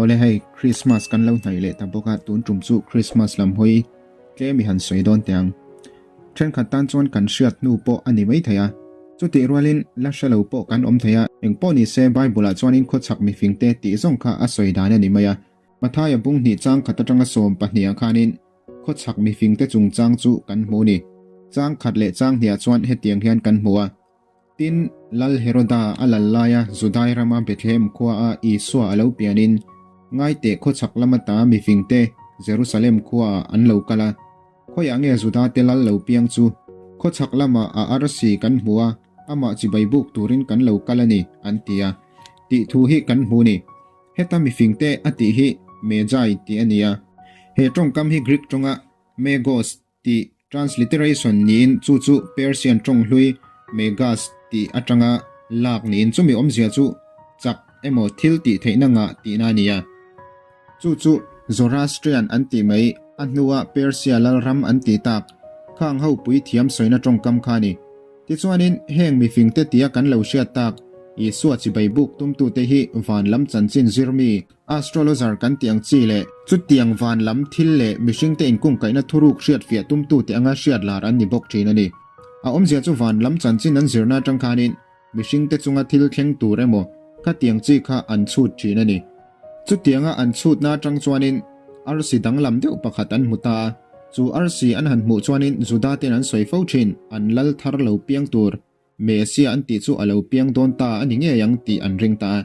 Awle hei, Christmas kan lo hnaih leh ta bawk a, tun tum chu Christmas lam hawi tlem i han sawi dawn teh ang. Thenkhat tan chuan kan hriat hnu pawh a ni mai thei a, chutih rualin la hre lo pawh kan awm thei a, engpawh ni se Bible ah chuanin khawchhak mifing te tih zawng kha a sawi dan a ni mai a, Mathaia bung hnih chang khat atanga sawm pahnih ah khanin khawchhak mifing te chungchang chu kan hmu a ni. Chang khat leh chang hnih ah chuan hetiang hian kan hmu a. Tin, Lal Heroda a lal laia Judai rama Bethlehem khuaa Isua a lo pianin, ngaiteh khawchhak lama ta mifingte Jerusalem khuaah an lo kal a. Khawiah nge Judate lal lo piang chu? Khawchhak lamah a arsi kan hmu a, amah chibai buk turin kan lo kal a ni, an ti a. Tih thu hi kan hmu ni. Heta mifingte a tih hi Magi tih a ni a. He tawngkam hi Greek tawnga Megos tih transliteration niin chu chu Persian tawng hlui Megas tih atanga lak niin chumi awmzia chu chak emaw thil tih theihna ngah tihna a ni a. Chu chu Zoroastrian an tih mai a hnua Persia lalram an tih tak khang ho puithiam sawina tawngkam kha a ni. Tichuanin, heng mifingte tia kan lo hriat tak Isua chibai buk tumtute hi van lam chanchin zirmi, Astrologer kan tih ang chi leh chutiang van lam thil leh mihringte inkungkaihna thuruk hriatfiah tumtute anga hriat lar an ni bawk thin a ni. A awmzia chu van lam chanchin an zirna atang khanin mihringte chunga thil thleng tur emaw khatiang chi kha an chhut thin a ni. Chutianga an chhutna atang chuanin arsi danglam deuh pakhat an hmu ta a, chu arsi an han hmuh chuanin Juda ten an sawi fo thin, an lal thar lo piang tur. Mesia an tih chu a lo piang dawn ta a ni ngei ang tih an ring ta a.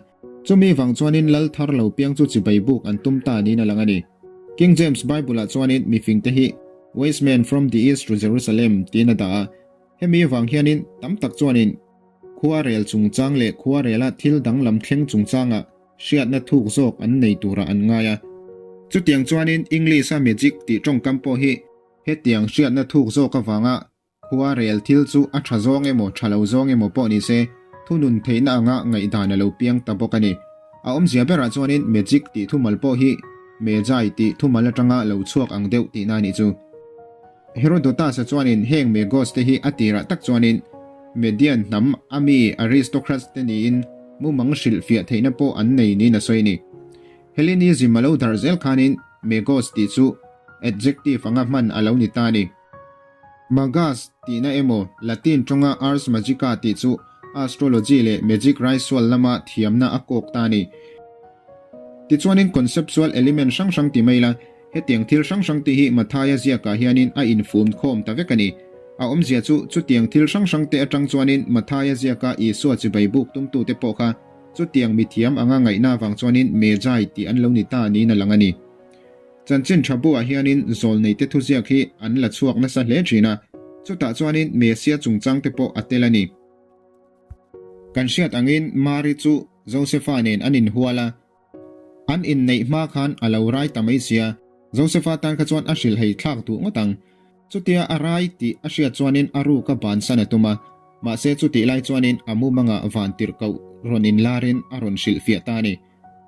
Chumi vang chuanin lal thar lo piang chu chibai buk an tum ta niin a lang a ni. King James Bible-ah chuanin mifingte hi Wise men from the East to Jerusalem tiin a dah a. Hemi vang hianin tam tak chuanin khuarel chungchang leh khuarela thil danglam thleng chungchangah hriatna thuk zawk an nei turah an ngai a. Chutiang chuanin English-a magic tih tawngkam pawh hi hetiang hriatna thuk zawk avanga Khua rel thil chu a tha zawng emaw tha lo zawng emaw pawh ni se, thunun theihna anga ngaihdan a lo piang ta bawk a ni. A awmzia berah chuanin magic tih thumal pawh hi mejai tih thumal atanga lo chhuak ang deuh tihna a nih chu. Herodotus-a chuanin heng Magos te hi a tirah tak chuanin Median hnam a mi aristocrats te niin mumang hrilhfiah theihna pawh an nei niin a sawi a ni. Hellenism a lo darh zel khanin Magos tih chu adjective anga hman a lo ni ta a ni. Magas tihna emaw Latin tawnga Ars Magica tih chu astrology leh magic raisual lama thiamna a kawk ta a ni. Tichuanin conceptual element hrang hrang ti mai la, hetiang thil hrang hrang te hi Mathaia ziakah hianin a infum khawm ta vek a ni. A awmzia chu chutiang thil hrang hrang te atang chuanin Mathaia ziaka Isua chibai buk tumtute pawh kha chutiang mithiam anga ngaihna avang chuanin Magi tih an lo ni ta niin a lang a ni. Chanchin tha buah hianin zawlneite thuziak hi an la chhuak nasa hle thin a, chutah chuanin Mesia chungchang te pawh a tel a ni. Kan hriat angin Mari chu Josefa nen an inhual a, an inneih hma khan a lo rai ta mai sia, Josefa tan kha chuan a hrilhhei thlak duh ngawt ang. Chutia a rai tih a hriat chuanin a ruk a bansan a tum a, mahse chutih lai chuanin a mumangah vantirhkoh rawn inlarin a rawn hrilhfiah ta a ni.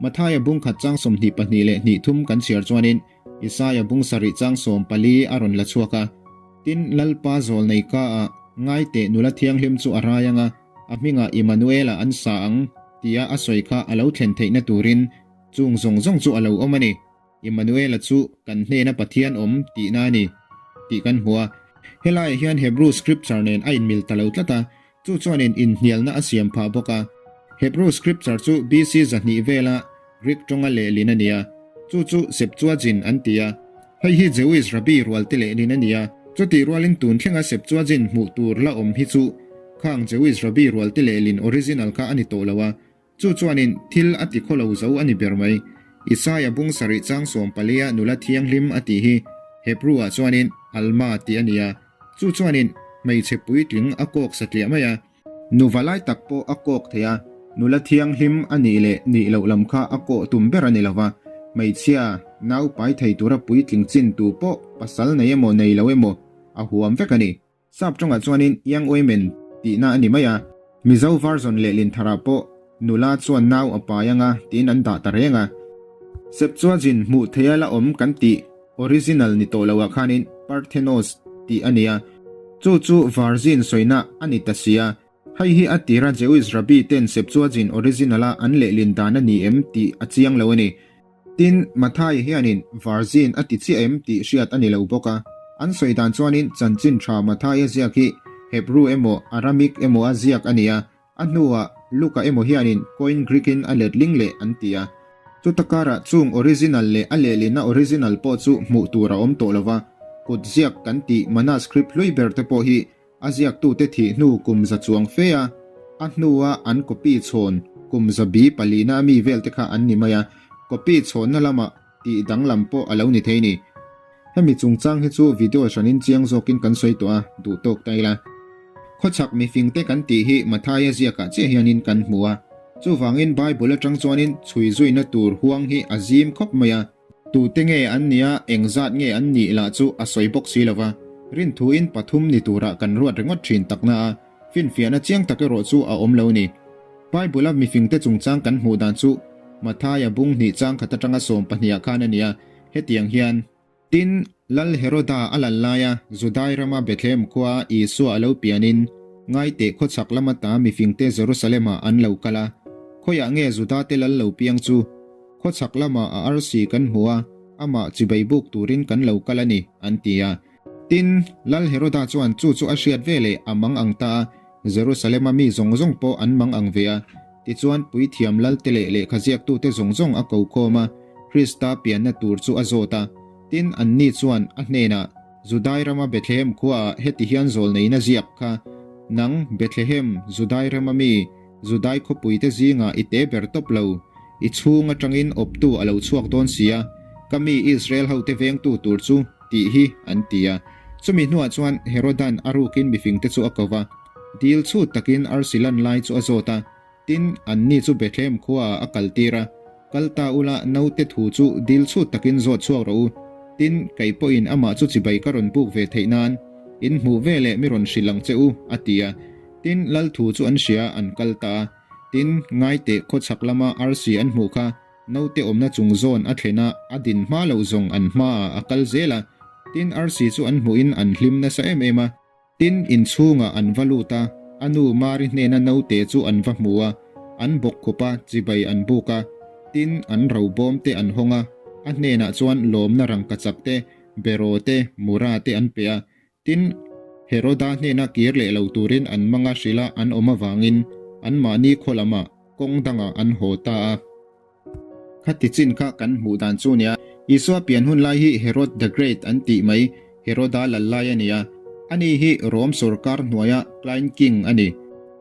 Mathaia bung khat chang 22 leh hnih thum kan chhiar chuanin Isaia bung sarih chang 14 a rawn la chhuak a. Tin, Lalpa zawl nei ka a, ngai teh nula thianghlim chu a rai ang a, a hmingah Immanuela an sa ang, tia a sawi kha a lo thlen theihna turin chung zawng zawng chu a lo awm a ni. Immanuela chu kan hnena Pathian awm tihna a ni, tih kan hmu a. Helaiah hian Hebrew Scripture nen a inmil ta lo tlat a, chu chuanin inhnialna a siam phah bawk a. Hebrew Scripture chu BC 200 vela Greek tawnga lehlin a ni a, chu chu Septuagint an ti a. Hei hi Jewish Rabbi rualte lehlin a ni a, chutih rualin tun thlenga Septuagint hmuh tur la awm hi chu khang Jewish Rabbi rualte lehlin original kha a ni tawh lo a, Chu chuanin thil a ti khawlo zo a ni ber mai. Isaia bung sarih chang 14-a nula thianghlim a tih hi Hebrew-ah chuanin Alma tih a ni a, chu chuanin hmeichhe puitling a kawk satliah mai a. Nuva lai tak pawh a kawk thei a, nula thianghlim a nih leh nih loh lam kha a kawh tum ber a ni lo va, hmeichhia, nau pai thei tura puitling chin tu pawh pasal nei emaw nei lo emaw a huam vek a ni. Sap tawngah chuanin Young Women tihna a ni mai a, Mizo version lehlin tharah pawh nula chuan nau a pai anga tiin an dah ta reng a. Septuagint hmuh theia la awm kan tih original ni tawh loah khanin Parthenos tih a ni a, chu chu virgin sawina a ni ta si a. Hei hi a tira Jewish Rabbi ten Septuagint original-a an lehlin dan a ni em tih a chiang lo a ni. Tin, Mathaia hianin Virgin a ti chiah em tih hriat a ni lo bawk a. An sawi dan chuanin chanchin tha Mathaia ziak hi Hebrew emaw Aramik emaw a ziak a ni a, a hnuah Luka emaw hianin Koine Greek-in a letling leh an ti a. Chuta karah chung original leh a lehlinna original pawh chu hmuh tur a awm tawh lo va, kut ziak kan tih manuscript hlui ber te pawh hi A ziaktute thih hnu kum za chuang fe a, a hnua an copy chhawn kum zabi palina a mi vel te kha an ni mai a, copy chhawnna lamah tih danglam pawh a lo ni thei ni. Hemi chungchang hi chu video hranin chiang zawkin kan sawi tawh a, duh tawk ta ila. Khawchhak mifing te kan tih hi Mathaia ziakah chiah hianin kan hmu a, chuvangin Bible atang chuanin chhui zuina tur huang hi a zim khawp mai a, Tute nge an nih a, engzat nge an nih lah chu a sawi bawk si lova, rinthuin pathum ni turah kan ruat ringawt thin takna a, finfiahna chiang tak erawh chu a awm lo ni. Bible-a mifingte chungchang kan hmuh dan chu Mathaia bung hnih chang khat atanga 12 ah khan a ni a, hetiang hian. Tin, Lal Heroda a lal laia Judai rama Bethlehem khua Isua a lo pianin, ngaiteh khawchhak lama ta mifingte Jerusalem-ah an lo kal a, Khawiah nge Judate lal lo piang chu? Khawchhak lamah a arsi kan hmu a, amah chibai buk turin kan lo kal a ni, an ti a. Tin, Lal Heroda chuan chu chu a hriat ve leh a mang ang ta a, Jerusalema mi zawng zawng pawh an mang ang ve a. Tichuan, puithiam lalte leh lehkha ziaktute zawng zawng a ko khawm a, Krista pianna tur chu a zawt a. Tin, anni chuan a hnenah, Judai rama Bethlehem khuaah heti hian zawlneina ziak kha, Nang, Bethlehem, Judai rama mi, Judai khawpuite zingah i te ber tawp lo, i chhung atangin awptu a lo chhuak dawn si a, ka mi Israel hote vengtu tur chu, tih hi, an ti a. Chumi hnuah chuan Herodan a rukin mifingte chu a ko va, dil chhut takin arsi lan lai chu a zawt a, tin, anni chu Bethlehem khuaah a kaltir a, Kal ta ula, naute thu chu dil chhut takin zawt chhuak rawh u, tin, kei pawhin amah chu chibai ka rawn buk ve theih nan, in hmuh veleh mi rawn hrilh ang che u, a ti a. Tin, lal thu chu an hria, an kal ta a. Tin, ngaiteh khawchhak lama arsi an hmuh kha naute awmna chung zawn a thlen a, a din hma loh zawng an hmaah a kal zel a. Tin, arsi chu an hmuhin an hlim nasa em em a. Tin, inchhungah an va lut a, a nu Mari hnena naute chu an va hmu a, an bawk khup a, chibai an buk a. Tin, an robawm te an hawng a, a hnenah chuan lawmna rangkachak te, beraw te, mura te an pe a. Tin, Heroda hnena kir leh lo turin an manga hrilha an awm avangin anmahni khaw lamah kawng dangah an haw ta a. Khati chin kha kan hmuh dan chu nia, Isua pian hun lai hi Herod the Great an tih mai, Heroda lal lai a ni a. Ani hi Rom sawrkar hnuaia Client King a ni.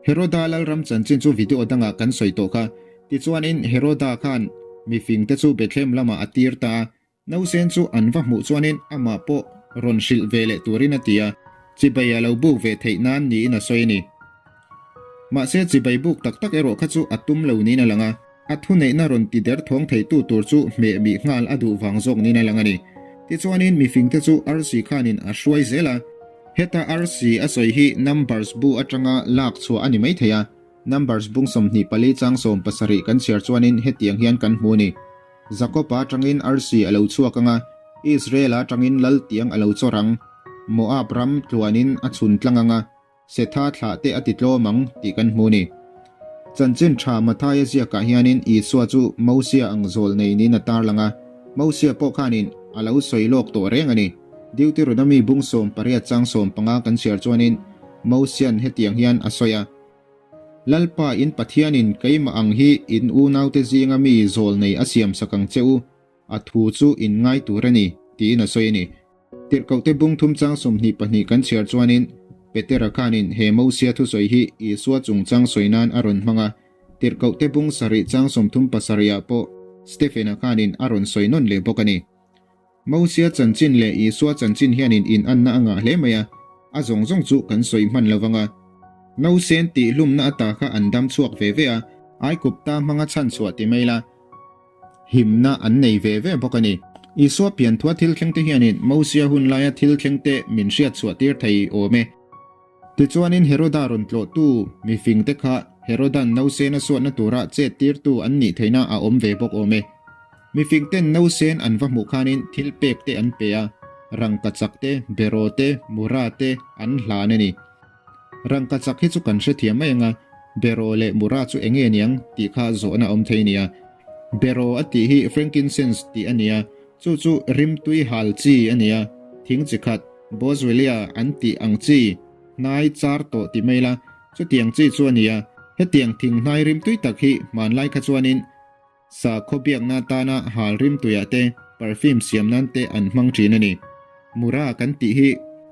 Heroda lalram chanchin chu video dangah kan sawi tawh kha. Tichuanin Heroda khan mifingte chu Bethlehem lamah a tir ta a, Nausen chu an va hmuh chuanin amah pawh rawn hrilh ve leh turin a ti a, chibai a lo buk ve theih nan niin a sawi a ni. Mahse chibai buk tak tak erawh kha chu a tum lo niin a lang a, a thuneihna rawn ti der thawng theitu tur chu hmeh mih nghal a duh vang zawk niin a lang a ni. Tichuanin mifingte chu arsi khanin a hruai zel a. Heta arsi a sawi hi Numbers bu atanga lak chhuah a ni maithei a, Numbers bung 24 chang 17 kan chhiar chuanin hetiang hian kan hmu a ni. Jakob-a atangin arsi a lo chhuak ang a, Israel-a atangin lal tiang a lo chawr ang. Moab ram tluanin a chhun tlang ang a, Setha thlah te a ti tlawm ang tih kan hmu a ni. Chanchin tha Mathaia ziakah hianin Isua chu Mosia ang zawl nei niin a tarlang a, Mosia pawh khanin a lo sawi lawk tawh reng a ni. Deuteronomy bung 18 chang 15 kan chhiar chuanin Mosia'n hetiang hian a sawi a, Lalpa in Pathianin keimah ang hi in unaute zinga mi zawl nei a siamsak ang che u, a thu chu in ngai tur a ni, tiin a sawi a ni. Tirhkohte bung thum chang 22 kan chhiar chuanin Petera khanin he Mosia thusawi hi Isua chungchang sawi nan a rawn hmang a, Tirhkohte bung sarih chang 37 ah pawh Stephena khanin a rawn sawi nawn leh bawk a ni. Mosia chanchin leh Isua chanchin hianin inanna a ngah hle mai a, a zawng zawng chu kan sawi hman lo vang a. Nausen tihhlumna ata kha an dam chhuak ve ve a, Aikupta hmanga chhanchhuah ti mai la, himna an nei ve ve bawk a ni. Isua pianthua thil thlengte hianin Mosia hun laia thil thlengte min hriatchhuah tir thei awm e. Tichuanin Heroda rawn tlawhtu mifingte kha Herodan nausen a suatna tura chet tirtu an nih theihna a awm ve bawk awm e. Mifingten nausen an va hmuh khanin thil pek te an pe a, rangkachak te, beraw te, mura te an hlan a ni. Rangkachak hi chu kan hrethiam mai ang a, beraw leh mura chu enge niang tih kha zawhna awm thei nia. Beraw a tih hi frankincense tih a ni a, chu chu rimtui hal chi a ni a, thing chi khat, Boswellia an tih ang chi, hnai char tawh ti mai la, chutiang chi chu a ni a. Hetiang thing hnai rimtui tak hi hmanlai kha chuanin Sakhaw biakna atana hal rimtuiah te, perfume siam nan te an hmang thin a ni. Mura kan tih hi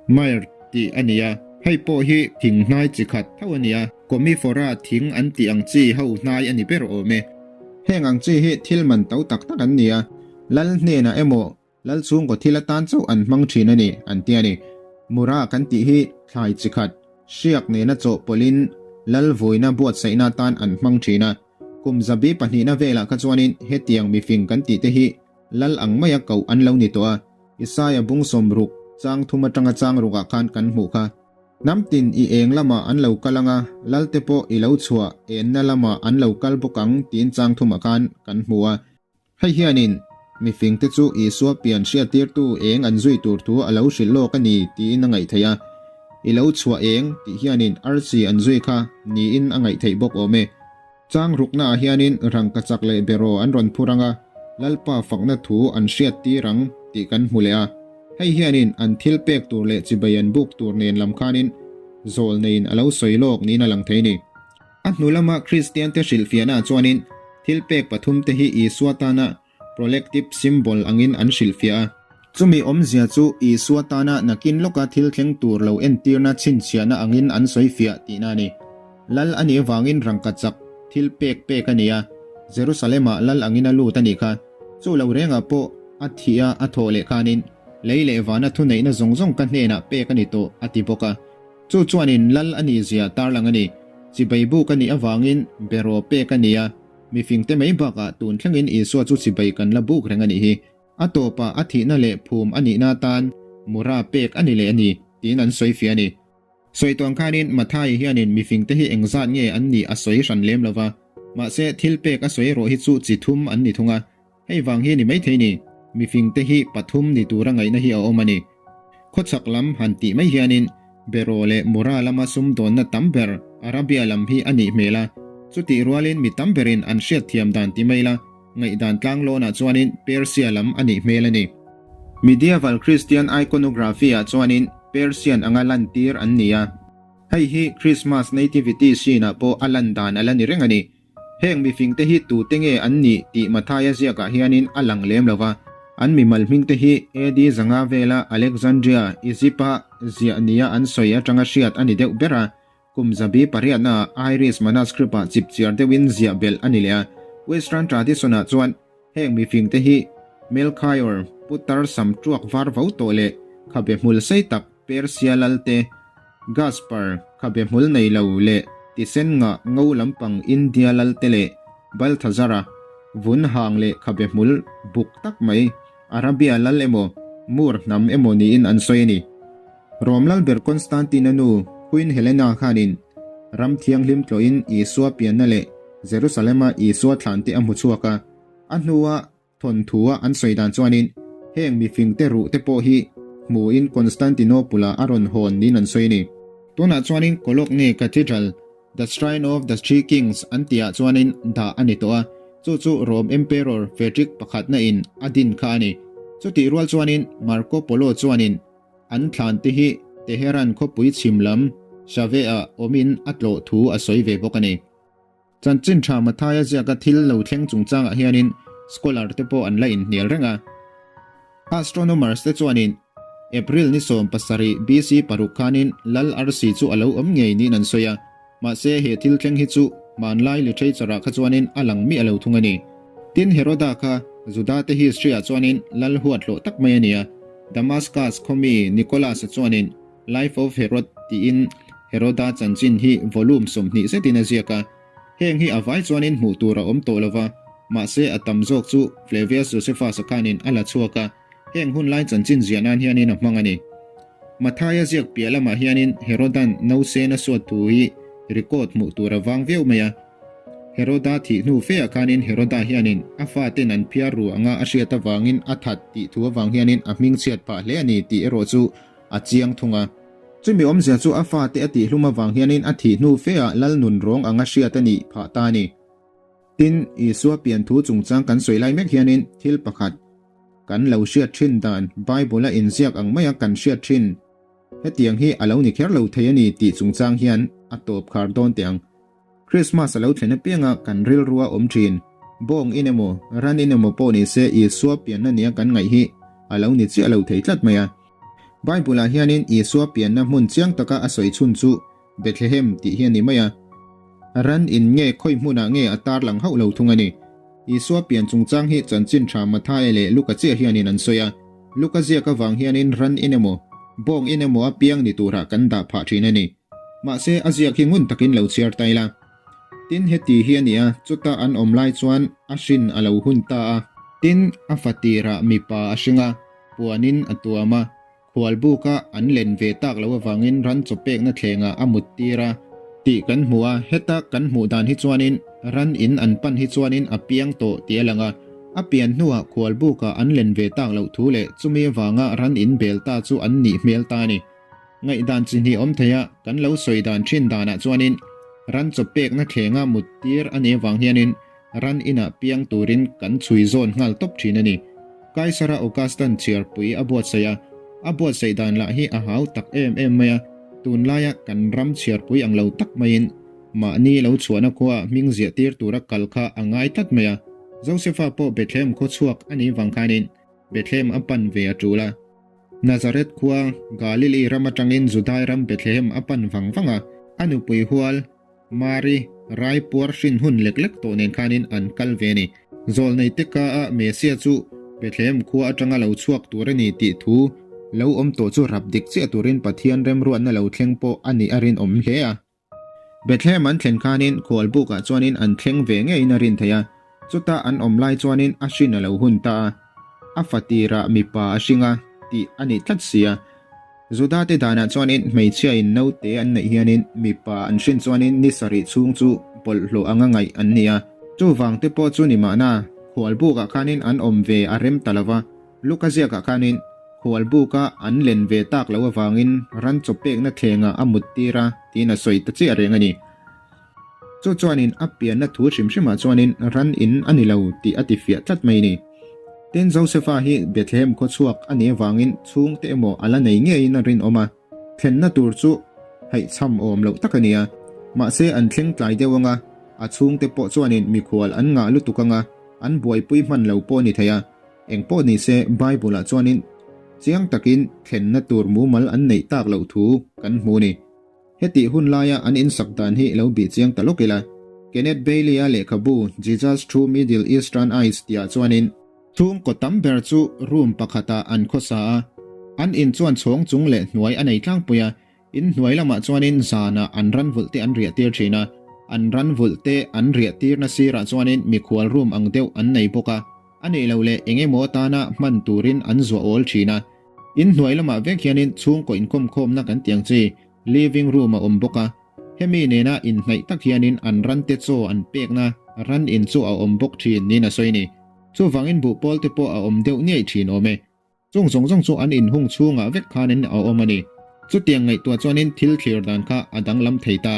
myrrh tih a ni a, hei pawh hi thing hnai chi khat tho a ni a, Commiphora thing an tih ang chi ho hnai a ni ber awm e. Heng ang chi hi thil man to tak tak an ni a, lal hnenah emaw Lal chhungkaw thil atan chauh an hmang thin a ni, an ti a ni. Mura kan tih hi thlai chi khat, hriak nena chawhpawlhin lal vuina buatsaihna atan an hmang thin a. Kum zabi pahnihna velah kha chuanin hetiang mifing kan tih te hi lal ang maia koh an lo ni tawh a, Isaia bung sawmruk chang thum atanga chang rukah khan kan hmuh kha. Hnam tin i eng lamah an lo kal ang a, lalte pawh i lo chhuah enna lamah an lo kal bawk ang tiin chang thumah khan kan hmu a. Hei hianin mifingte chu Isua pian hriattirtu eng an zui tur thu a lo hrilh lawk a ni tiin a ngaih theih a. I lo chhuah eng tih hianin arsi an zui kha niin a ngaih theih bawk awm e. Chang ruknaah hianin rangkachak leh beraw an rawn phur ang a, Lalpa fakna thu an hriattir ang tih kan hmu leh a. Hei hianin an thil pek tur leh chibai an buk tur nen lam khanin zawl neiin a lo sawi lawk niin a lang thei a ni. A hnu lama Kristiante hrilhfiahnaah chuanin thilpek pathumte hi Isua tana prolective symbol angin an hrilhfiah a. Chumi awmzia chu Isua tana nakin lawka thil thleng tur lo entirna chhinchhiahna angin an sawifiah tihna a ni. Lal a nih avangin rangkachak thilpek pek a ni a, Jerusalem-ah lal angin a lut a nih kha. Chu lo rengah pawh a thih a, a thawh leh khanin lei leh vana thuneihna zawng zawng ka hnenah pek a ni tawh a ti bawk a. Chu chuanin lal a nih zia tarlang a ni. Chibai buk a nih avangin beraw pek a ni a, mifingte mai bakah tun thlengin Isua chu chibai kan la buk reng a nih hi. A tawpah a thihna leh phum a nihna atan mura pek a ni leh a ni, tiin an sawi fiah a ni. Sawi tuang khanin Matthai hianin mifingte hi engzat nge an nih a sawi hran lem lo va, mahse thil pek a sawi erawh hi chu chi thum an ni thung a, Hei vang hi ni maithei ni, mifingte hi pathum ni tura ngaihna hi a awm a ni. Khawchhak lam han tih mai hianin Beraw leh Mura lama sumdawnna tam ber Arabia lam hi a nih hmel a, chutih rualin mi tam berin an hriatthiam dan ti mai la, ngaihdan tlanglawnah chuanin Persia lam a nih hmel a ni. Medieval Christian iconography-ah chuanin Persian anga lantir an ni a, hei hi Christmas Nativity scene-ah pawh a lan dan a la ni reng a ni. Heng mifingte hi tute nge an nih tih Mathaia ziakah hianin a lang lem lo va. An mimal hmingte hi AD zanga vela Alexandria, Egypt-a ziah nia an sawi atanga hriat a ni deuh ber a. Kum zabi pariatnaah Irish manuscript-ah chipchiar deuhin ziah belh a ni leh a. Western tradition-ah chuan heng mifingte hi Melchior, putar sam tuak var vo tawh leh khabe hmul sei tak Persia lalte, Gaspar, khabe hmul nei lo leh tisen ngah ngo lampang India lalte leh Balthazara, vun hang leh khabe hmul buk tak mai Arabia lal emaw Moor hnam emaw niin an sawi a ni. Rom lalber Constantine-a nu Queen Helena khanin ram thianghlim tlawhin Isua pianna leh Jerusalem-a Isua thlante a hmu chhuak a, a hnua Thawnthua an sawi dan chuanin heng mifingte ruh te pawh hi hmuin Constantinople-ah a rawn hawn niin an sawi a ni. Tunah chuanin Cologne Cathedral, the Shrine of the Three Kings an tihah chuanin dah a ni tawh a, chu chu Rome Emperor Frederick pakhatna in a din kha a ni. Chutih rual chuanin Marco Polo chuanin an thlan te hi Teheran khawpui chhim lam Shaveh-ah awmin a tlawh thu a sawi ve bawk a ni. Chanchin tha Mathaia ziaka thil lo thleng chungchangah hianin scholar te pawh an la inhnial reng a. Astronomers te chuanin April ni 17 BC paruk khanin Lal arsi chu a lo awm ngei niin an sawi a, mahse he thil thleng hi chu hmanlai literature ah kha chuanin a lang miah lo thung a ni. Tin Heroda kha Juda te history ah chuanin Lal huat hlawh tak mai a ni a, Damascus khawmi Nicholas-a chuanin Life of Herod tiin Heroda chanchin hi volume 20 zetin a ziak a. Heng hi a vai chuanin hmuh tur a awm tawh lo va, mahse a tam zawk chu Flavius Josephus-a khanin a la chhuak a, heng hun lai chanchin ziah nan hianin a hmang a ni. Mathaia ziak piah lamah hianin Herodan nausen a suat thu hi record hmuh tur a vang viau mai a. Heroda thih hnu feah khanin Heroda hianin a faten an phiar ru anga a hriat avangin a that tih thu avang hianin a hmingchhiat phah hle a ni tih erawh chu a chiang thung a. Chumi awmzia chu a fate a tihhlum avang hianin a thih hnu feah lal nun rawng anga hriat a nih phah ta a ni. Tin, Isua pian thu chungchang kan sawi lai mek hianin thil pakhat kan lo hriat thin dan Bible-a inziak ang maia kan hriat thin hetiang hi a lo ni kher lo thei a ni tih chungchang hian a tawp khar dawn teh ang. Krismas a lo thlen apianga kan rilrua awm thin. Bawng in emaw, ran in emaw pawh ni se Isua pianna nia kan ngaih hi a lo ni chiah lo thei tlat mai a. Bible-ah hianin Isua pianna hmun chiang taka a sawi chhun chu Bethlehem tih hi a ni mai a. Ran in nge khawi hmunah nge a tarlang hauh lo thung a ni. Isua pian chungchang hi chanchin tha Mathaia leh Luka chiah hianin an sawi a. Luka ziak avang hianin ran in emaw, bawng in emaw a piang ni turah kan dah phah thin a ni. Mahse a ziak hi ngun takin lo chhiar ta ila. Tin heti hi a ni a, chuta an awm lai chuan a hrin a lo hun ta a. Tin a fatirah mipa a hring a, puanin a tuam a. Khualbuka an len ve tak loh avangin ran chaw pekna thlengah a mut tir a tih kan hmu a, heta kan hmuh dan hi chuanin ran in an pan hi chuanin a piang tawh tih a lang a, a pian hnuah khualbuka an len ve tak loh thu leh chumi avanga ran in bel ta chu an nih hmel ta a ni. Ngaihdan chi hnih awm thei a, kan lo sawi dan thin danah chuanin ran chaw pekna thlenga mut tir a nih avang hianin Ran inah piang turin kan chhui zawn nghal tawp thin a ni. Kaisara Augustan chhiarpui a buatsaih a, a buatsaih dan lah hi a hau tak em em mai a, tunlaia kan ram chhiarpui ang lo tak maiin mahni lo chhuahna khua hming ziah tir tura kal kha a ngai tlat mai a. Josefa pawh Bethlehem khaw chhuak a nih vang khanin Bethlehem a pan ve a tul a. Nazareth khua Galili ram atangin Judai ram Bethlehem a pan vang vang a, a nupui hual Mari, raipuar hrin hun lek lek tawh nen khanin an kal ve a ni. Zawlnei te ka a Mesia chu Bethlehem khua atanga lo chhuak tur a ni tih thu lo awm tawh chu rap dik chiah turin Pathian remruatna lo thleng pawh a nih a rinawm hle a. Bethlehem an thlen khanin khualbukah chuanin an thleng ve ngeiin a rin theih a, chuta an awm lai chuanin a hrin a lo hun ta a, a fatirah mipa a hring a tih a nih tlat si a. Juda te danah chuanin hmeichhiain naute an neih hianin mipa an hrin chuanin ni sarih chhung chu bawlhhlawh anga ngaih an ni a. Chuvang te pawh chu ni mahna, khualbukah khanin an awm ve a rem ta lova, Luka ziakah khanin khualbuka an len ve tak loh avangin ran chaw pekna thlengah a mut tir a tiin a sawi ta chiah reng a ni. Chu chuanin a pianna thu hrim hrimah chuanin ran in a ni lo tih a tifiah tlat mai ni. Tin, Josefa hi Bethlehem khaw chhuak a nih avangin chhungte emaw a la nei ngeiin a rinawm a, thlenna tur chu haihchham awm loh tak a ni a. Mahse, an thleng tlai deuh anga, a chhungte pawh chuanin mikhual an ngah lutuk anga, an buaipui hman lo pawh a ni thei a. Eng pawh ni se, Bible-ah chuanin chiang takin thlenna tur mumal an neih tak loh thu kan hmu a ni. Hetih hun laia an insak dan hi lo bih chiang ta lawk ila, Kenneth Bailey-a lehkhabu Jesus Through Middle Eastern Eyes tihah chuanin, Chhungkaw tam ber chu room pakhatah an khawsa a, an in chuan chhawng chung leh hnuai a nei tlangpui a, in hnuai lamah chuanin zanah an ran vulh te an riah tir thin a, an ran vulh te an riah tirna sirah chuanin mikhual room ang deuh an nei bawk a, a neih loh leh eng emaw atana hman turin an zuah awl thin a. In hnuai lamah vek hianin chhungkaw inkawmkhawmna kan tih ang chi living room a awm bawk a, hemi nena inhnaih tak hianin an rante chaw an pekna ran in chu a awm bawk thin niin a sawi a ni. Chuvangin buhpawl te pawh a awm deuh ngei thin awm e. Chung zawng zawng chu an inhung chhungah vek khanin a awm a ni. Chutiang ngaihtuah chuanin thil thlir dan kha a danglam thei ta.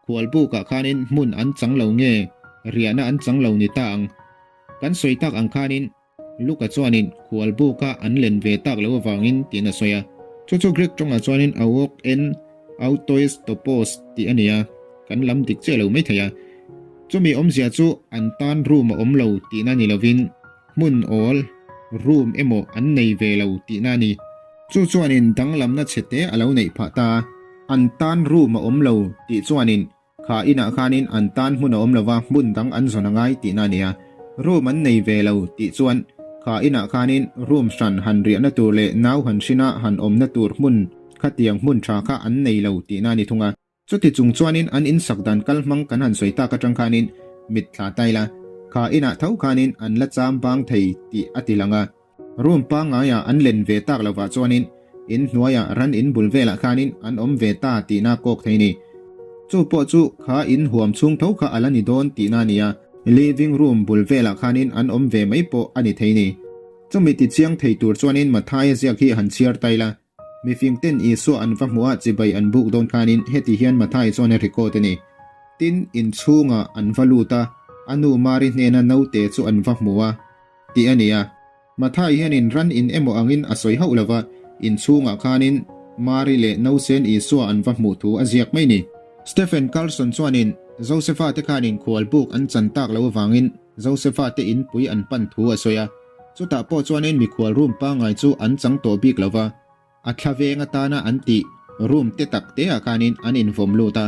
Khualbukah khanin hmun an chang lo nge riahna an chang lo ni ta ang. Kan sawi tak ang khanin Luka chuanin khualbuka an len ve tak loh avangin tiin a sawi a. Chu chu Greek tawngah chuanin auok en autois topos tih a ni a, kan lam dik chiah lo mai thei a. Chumi awmzia chu an tan room a awm lo tihna ni lovin hmun awl, room, emaw an nei ve lo tihna a ni. Chu chuanin danglamna chhe te a lo neih phah ta a, an tan room a awm lo tih chuanin Kha inah khanin an tan hmun a awm lova hmun dang an zawn a ngai tihna a ni a, room an nei ve lo tih chuan kha inah khanin room hran han riahna tur leh nau han hrina han awmna tur hmun khatiang hmun tha kha an nei lo tihna a ni thung a. Chuti chung chuanin an insak dan kal hmang kan han sawi tak atang khanin mit thla ta ila, kha inah tho khanin an la cham bang thei tih a ti lang a. Room pangngaiah an len ve tak lovah chuanin in hnuaiah ran in bul velah khanin an awm ve ta tihna kawk thei ni. Chu pawh chu kha in huam chhung tho kha a la ni dawn tihna a ni a, living room bul velah khanin an awm ve mai pawh a ni thei ni. Chumi ti chiang thei tur chuanin Mathaia ziak hi han chhiar ta ila, mifingten Isua an va hmuh a chibai an buk dawn khanin heti hian Mathaia chuan a record a ni. Tin, inchhungah an va lut a. A nu Mari hnena naute chu an va hmu a, tih a ni a. Mathai hianin ran in emaw angin a sawi hauh lova, inchhungah khanin Mari leh nausen Isua an va hmuh thu a ziak mai ni. Stephen Carlson chuanin Josefa te khanin khual buk an chan tak loh avangin Josefa te inpui an pan thu a sawi a, chutah pawh chuanin mikhual room pangngai chu an chang tawh bik lova, A thla veng atana an tih room te tak te ah khanin an invawm lut a,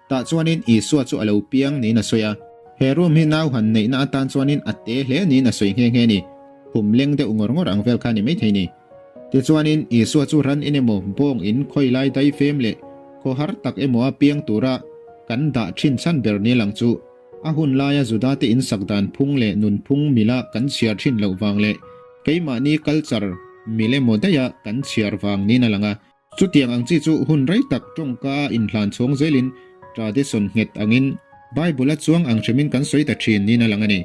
tah chuanin Isua chu a lo piang niin a sawi a. He room hi nau han neihna atan chuanin a te hle niin a sawi nghe nghe a ni. Khum leng deuh ngawr ngawr ang vel kha a ni maithei ni. Tichuanin Isua chu ran in emaw bawng in khawi lai daifem leh khaw har tak emaw a piang tura kan dah thin chhan ber ni lang chu A hun laia Judate insak dan phung leh nunphung mila kan chhiar thin loh vang leh keimahni culture mil emaw daiha kan chhiar vang niin a lang a. Chutiang ang chi chu hun rei tak tawngka a inhlan chhawng zelin tradition nghet angin Bible a chuang ang hrimin kan sawi ta thin niin a lang a ni.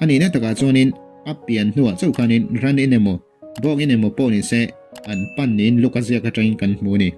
A nihna takah chuanin a pian hnuah chauh khanin ran in emaw bawngin emaw pawh ni se an pan niin Luka ziak atangin kan hmu a ni.